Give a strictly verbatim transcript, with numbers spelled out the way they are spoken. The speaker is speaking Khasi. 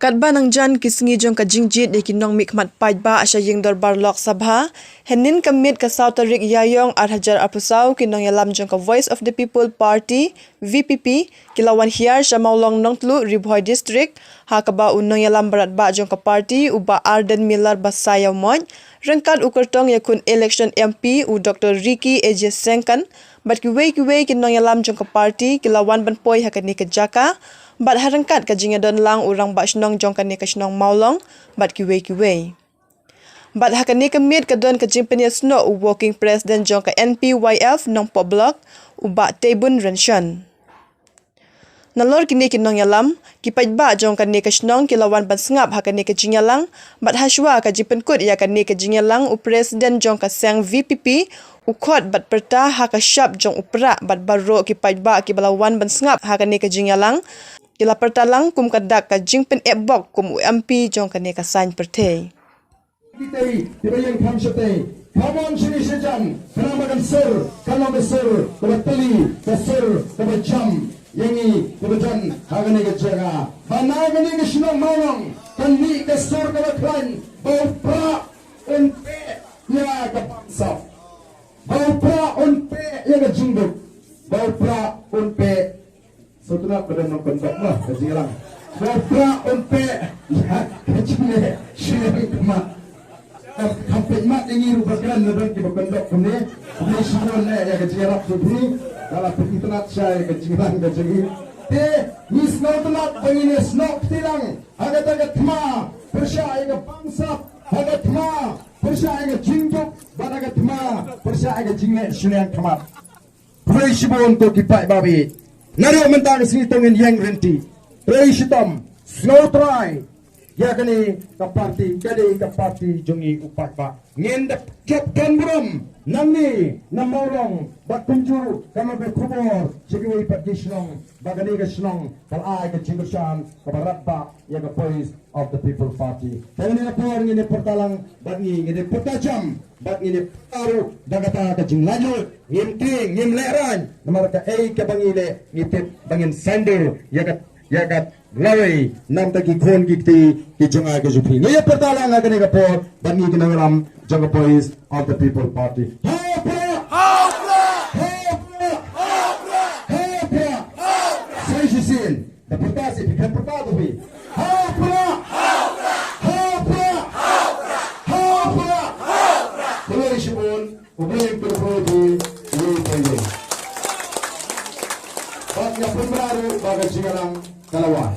Katba nangjan ki sngi jong ka jingjied ïa ki nongmihkhmat paidbah sha ïing dorbar Lok Sabha, hynnin ka miet ka saw tarik Ïaïong ar hajar arphew saw, ki nongïalam jong ka Voice of the People Party, V P P, ki la wan hiar sha Mawlong Nongtluh, Ri Bhoi District, ha kaba u nongïalam baratbah jong ka party, u Bah Ardent Miller Basaiawmoit, ryngkat u kyrtong ïakhun election M P, u Doktor Ricky A J Syngkon, bad kiwei kiwei ki nongïalam jong ka party, ki la wan ban poi ha kane ka jaka, bad ha ryngkat ka jingïadon lang u rangbah shnong jong kane ka shnong Mawlong, bad kiwei kiwei. Bad ha kane ka miet ka don ka jingpynïasnoh u Working President jong ka N P Y F Nongpoh Block, u Bah Teibun Rynshon. Nalor kine ki nongïalam, ki paidbah jong kane ka shnong ki la wan ban sngap ha kane ka jingïalang, bad hashwa ka jingpynkut ïa kane ka jingïalang, u President jong ka seng V P P, u khot bad pyrta ha ka shap jong u Prah, bad baroh ki paidbah kiba la wan ban sngap ha kane ka jingïalang, ki la pyrta lang kum ka dak ka jingpynïap bok kum u M P jong kane ka saiñ pyrthei. Kitei, kiba ïeng kham shatei. Come on, shini shajan, khnang ba kan sur, kan long ka sur kaba tylli, ka sur kaba jam ïa ngi kiba don ha kane ka jaka. Ba na kane ka shnong Mawlong kan mih ka sur kaba khlaiñ, ba u Prah un peh ïa ka bamsap, ba u Prah un peh ïa ka jingduk, ba u Prah un peh Sngewtynnat ba don nongkyndok ma ka jingïalang. Ba u Prah un peh ïa ka jingleh shiliang khmat. Kam peit mat ïa ngi ruh ba kren, na don kiba kyndok kumne. Kumne shibun eh ïa ka jingïarap jong phi. Ka la pynitynnad shai ïa ka jingïalang ka jong ngi. Te ngi sngewtynnad ba ngin ïasnoh kti lang ha kata ka thma pyrshah ïa ka bamsap, ha ka thma pyrshah ïa ka jingduk, bad ha ka thma pyrshah ïa ka jingleh shiliang khmat. Khublei shibun ko ki paidbah. Naduh mynta ka sngi to ngin ïeng rynti. Khublei shitom, sngewthuh ïa kane ka party, kane ka party jong ngi u paidbah. Ngin da jop don burom nangne na Mawlong bad kumjuh ka nongkhubor sha kiwei pat ki shnong ba kane ka shnong ka la ai ka jingkyrshan kaba radbah ïa ka Voice of the People Party. Te kane ka por ngin ïa pyrta lang bad ngi ngin ïa pyrta jam bad ngin ïa pyrta ruh da kata ka jinglaitluid. Ngim tieng, ngim lehraiñ, namar kaei kaba ngi leh ngi tip ba ngin saiñdur ïa ka, ïa ka lawei na bynta ki khun ki kti ki jong nga ki jong phi. Ngi ïa pyrta lang ha kane ka por bad ngi ki nongïalam jong ka Voice of the People Party. Ha u Prah! Ha u Prah! Ha u Prah! Ha u Prah! Sa shisien. Da pyrta seh, phi khlem pyrta to phi. Ha u Prah! Ha u Prah! Ha u Prah! Khublei shibun, U Blei un kyrkhu ïa phi, ïa phi. Bad nga pynbna ruh ba ka jingïalang ka la wan.